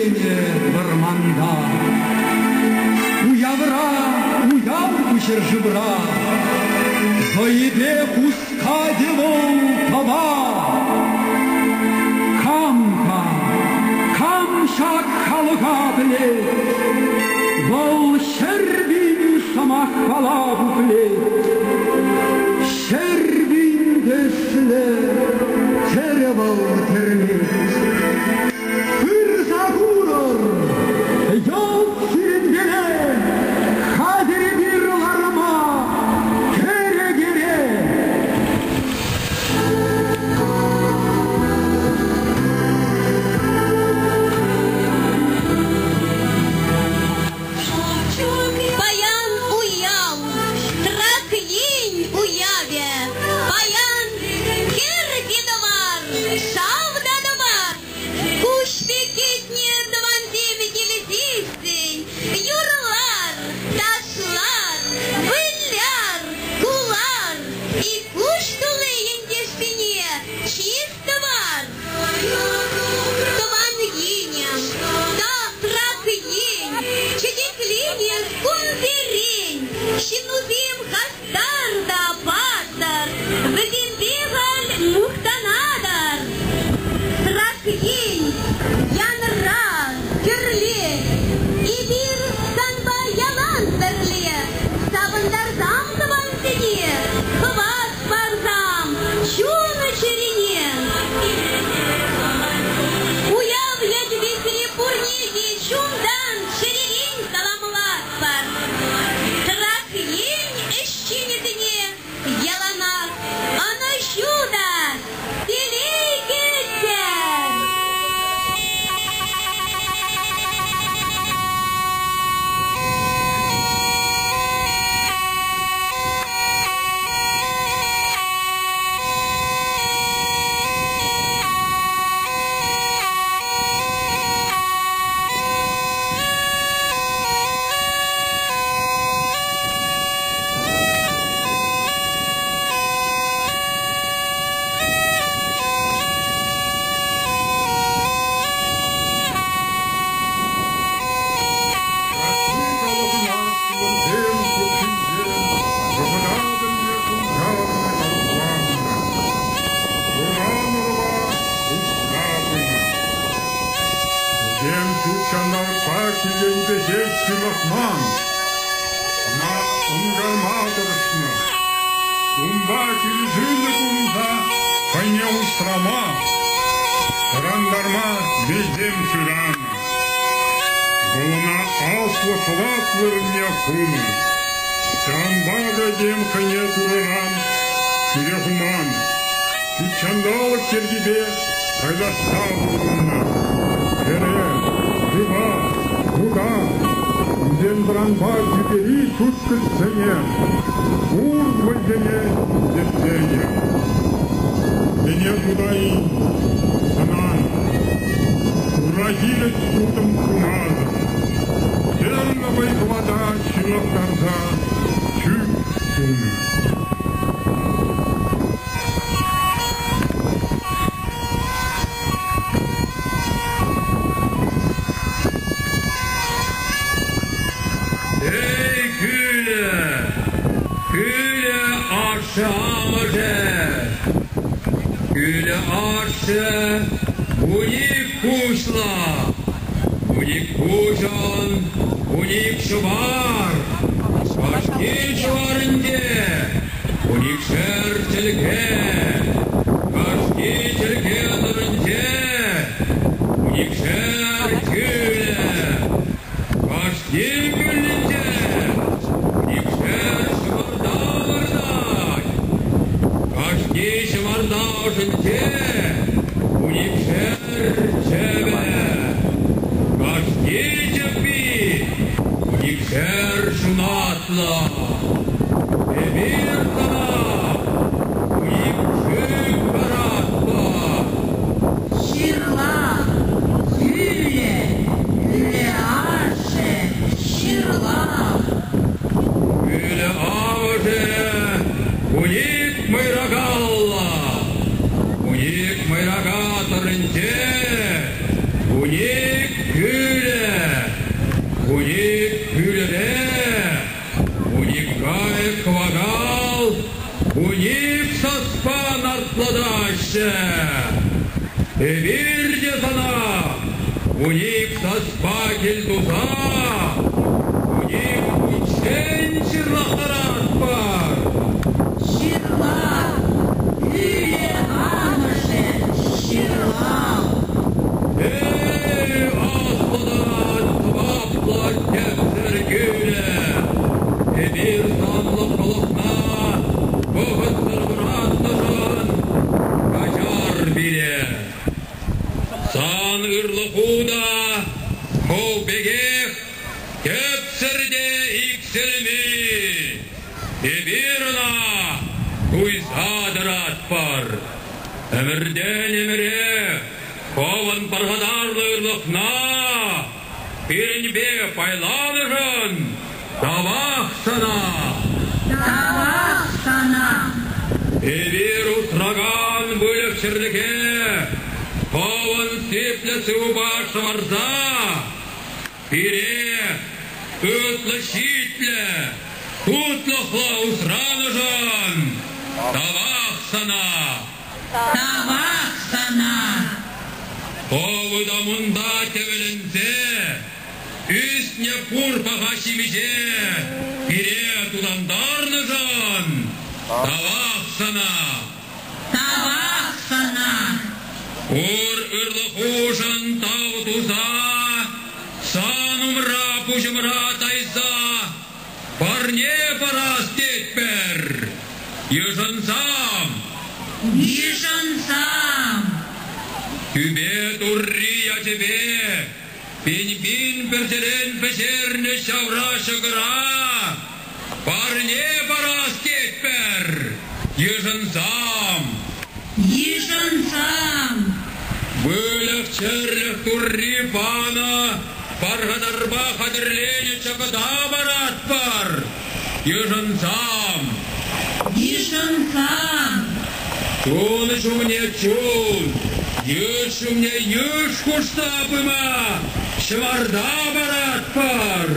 Кӗрленӗ вӑрманта. Уявра, уяв ку ҫӗршывра, Вӑйӗпе хускатӗ вӑл тӑва. Кам та, кам ҫак халӑха пӗлет, Вӑл 100 000 сӑмахпала пуплет. 100 000 тӗслӗ тӗрӗ вӑл тӗрлет. Пырса курӑр, йӑлт сирӗнпеле, хатӗр эпир ларма кӗрекере. Паян уяв, Трак ен уявӗ. Паян хӗр те тӑвар, шав та тӑвар. Куҫ пеккетне тӑвансем килсессӗн юрлар, ташлар, выляр, кулар. Ик куҫ тулли ентешсене чыс тӑвар. Тӑван енӗм, Трак ен, чечекленес кунсерен ҫыннусем хастар та паттӑр, вӗсемпе халь мухтанатӑр. Трак ен, янра, кӗрле, эпир санпа ялан пӗрле, савӑнтарсам тӑвансене, хӑват парсам чун-чӗрене. Уяв ячӗпе сире пурне те чунтан, чӗререн саламлатпӑр. Трак ен ӗҫченӗсене яланах ӑнӑҫу та телей кӗтӗр! Кашни халӑхӑнах ывӑлсем, кукшинсем, вӑхӑта пӗлме пултарнӑ ӑруланнӑ. Ыран ӑрӑва усса пынӑ. Вӗсем ҫут ҫанталӑкпа киленсе ҫеҫ ҫырлахман, ӑна ӑнкарма тӑрӑшнӑ. Унпа килӗшӳллӗ пурӑнса хӑйне усрама, тӑрантарма мелсем шыранӑ. Вӑл ӑна аслӑ хӑват вырӑнне хунӑ. Ҫавӑнпа та этем хӑйне Турӑран ҫӳле хуман, ҫутҫанталӑк йӗркипе пайлашса пурӑннӑ. Ҫӗре, шыва, вута, ӳсен-тӑранпа тӳпери ҫуткӑчсене, пур вӑйсене хисепленӗ. Вӗсене шута ил, сӑнан, Турра хирӗҫ утӑм тумасӑр, тӗрлӗ вӑй-хӑвата ҫырлахтарса чӳк тунӑ. Эй, кӳлӗ! Кӳлӗ ашшӗ-амӑшӗ! Кӳлӗ ашшӗ вуник куҫлӑ, вуник куҫӑн вуник ҫӑвар, кашни ҫӑварӗнче вуникшер чӗлхе, кашни чӗлхе тӑрӑнче вуникшер кӳлӗ, кашни кӳллинче вуникшер ҫӑмарта выртать. Кашни ҫӑмарта ӑшӗнче вуникшер чӗпӗ, кашни чӗппи вуникшер ҫунатлӑ. Эпир сана вуник чӳк паратпӑр. Ҫырла, кӳлӗ, кӳлӗ ашшӗ, ҫырла. Кӳлӗ амӑшӗ вуник мӑйракаллӑ, вуник мӑйрака тӑрринче вуник кӳлӗ. Вуник саспа нартлатаҫҫӗ. Эпир те сана вуник саспа кӗлтуса вуник хутчен ҫырлахтаратпӑр. Ҫырлах, кӳлӗ амӑшӗ, ҫырлах. Эй, аслӑ та сӑваплӑ тӗпсӗр кӳлӗ! Эпир санлӑ халӑхна вӑхӑтсӑр вӑратнӑшӑн каҫар пире. Сан ырлӑху та хӑв пекех тӗпсӗр те иксӗлми. Эпир ӑна туйса тӑратпӑр. Ӗмӗртен ӗмӗре хӑвӑн пархатарлӑ ырлӑхна пирӗнпе пайланӑшӑн тавах сана! Тавах сана! Эпир усракан выльӑх-чӗрлӗхе хӑвӑн сиплӗ сывӑпа шӑварса пире ытлӑ-ҫитлӗ, тутлӑхлӑ усранӑшӑн тавах сана! Тавах сана! Хӑв ытамунта тӗвӗленсе ӳснӗ пур паха ҫимӗҫе пире тутантарнӑшӑн тавах сана! Тавах сана! Пур ырлӑхушӑн тав туса, сан умра пуҫӑмра тайса парне парас тетпӗр. Йышӑнсам! Йышӑнсам! Тӳпе Турри ячӗпе пин-пин пӗрчӗрен пӗҫернӗ ҫавра ҫӑкӑра парне парас тетпӗр. Йышӑнсам! Йышӑнсам! Выльӑх-чӗрлӗх Турри панӑ пархатарпа хатӗрленӗ чӑкӑта паратпӑр. Йышӑнсам! Йышӑнсам! Чун ҫумне чун, йыш ҫумне йыш хушса пыма ҫӑмарта паратпӑр.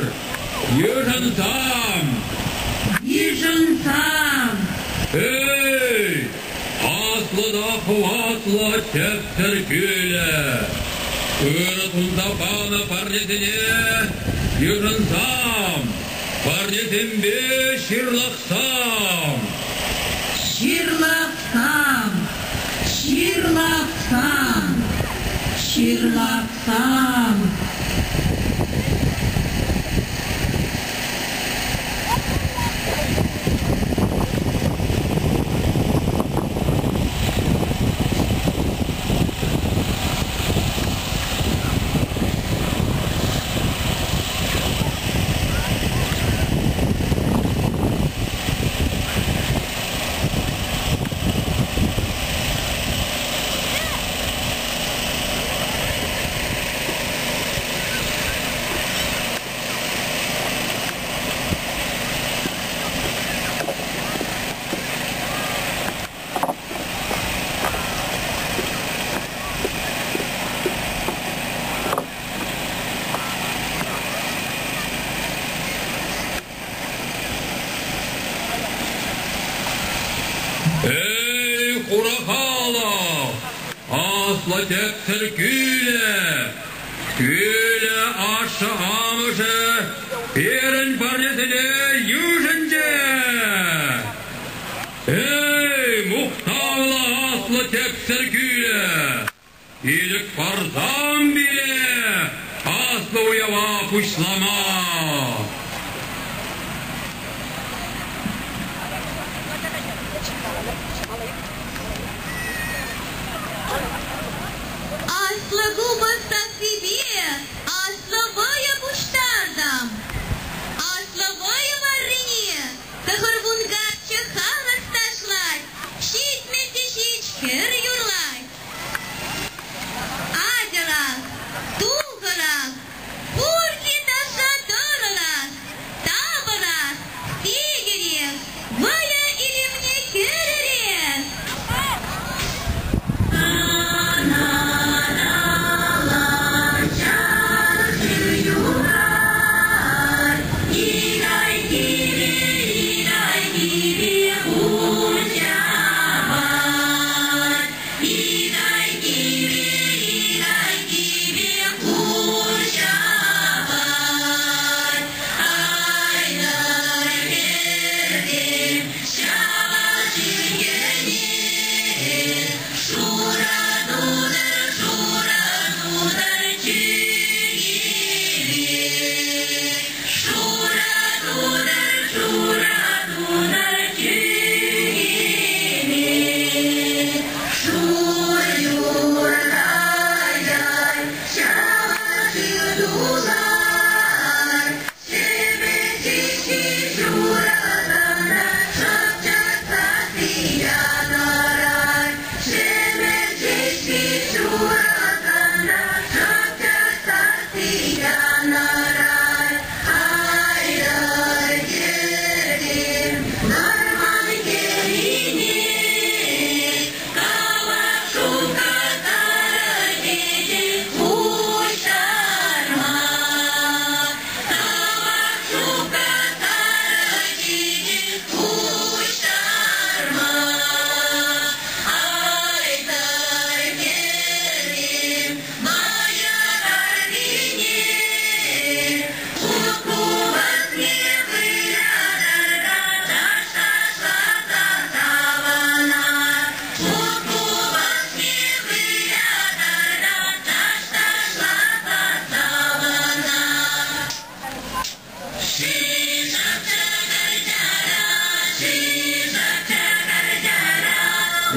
Йышӑнсам! Йышӑнсам! Эй, аслӑ та хӑватлӑ тӗпсӗр кӳлӗ! Ырӑ сунса панӑ парнесене йышӑнсам! Парнесемпе ҫырлахсам! Ҫырлахсам! Ҫырлахсам! Ҫырлахсам! Эй, хура халӑх! Аслӑ тӗпсӗр кӳлӗ! Кӳлӗ ашшӗ-амӑшӗ пирӗн парнесене йышӑнчӗ! Эй, мухтавлӑ аслӑ тӗпсӗр кӳлӗ! Ирӗк парсан пире аслӑ уява пуҫлама! Аслӑ купӑс сассипе аслӑ вӑйӑ пуҫтартӑм. Аслӑ вӑйӑ варрине 90 каччӑ хавас ташлать, 70 те ҫич хӗр юрлать. Атьӑрах, тухӑрах, пурте таса тӑрӑрах, тапӑрах, сикӗрех, вӑйӑ илемне кӗрӗрех.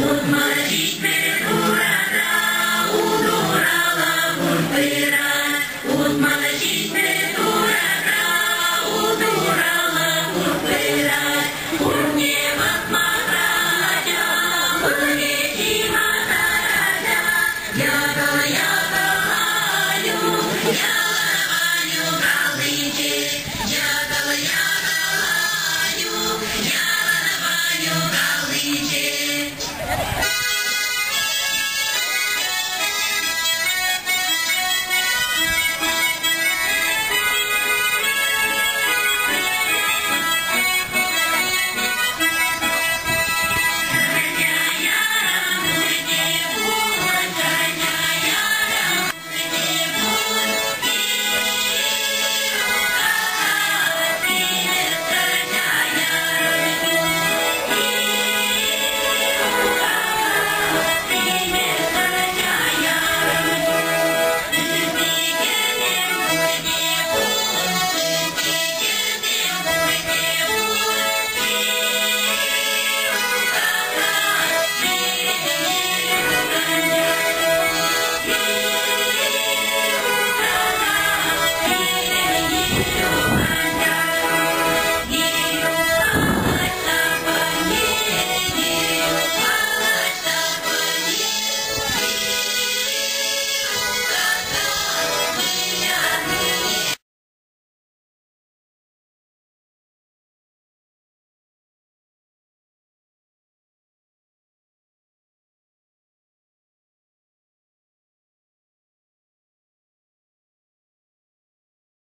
Утмӑл ҫитмӗл.